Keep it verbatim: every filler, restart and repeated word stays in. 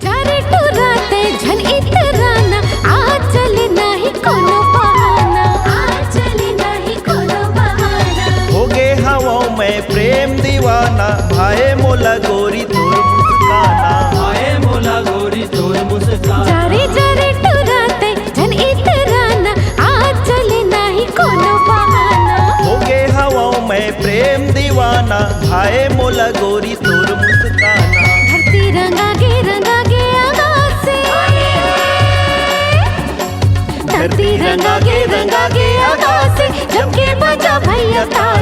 जा रे टुरा तैं झन इतराना, आज चले नाही कोनो बहाना, आज चले नाही कोनो बहाना। हो गे हवंव मैं प्रेम दीवाना, भाए मोला गोरी तोर मुस्काना। आए मोला गोरी तोर मुस्कान। जा रे जा रे टुरा तैं झन इतराना, आज चले नाही कोनो बहाना। हो गे हवंव मैं प्रेम दीवाना, भाए मोला गोरी तोर मुस्काना। धरती रंगा गे रंगा गे आकाश से, धरती रंगा गे रंगा गे आकाश से, जम के बजा भैया ताल।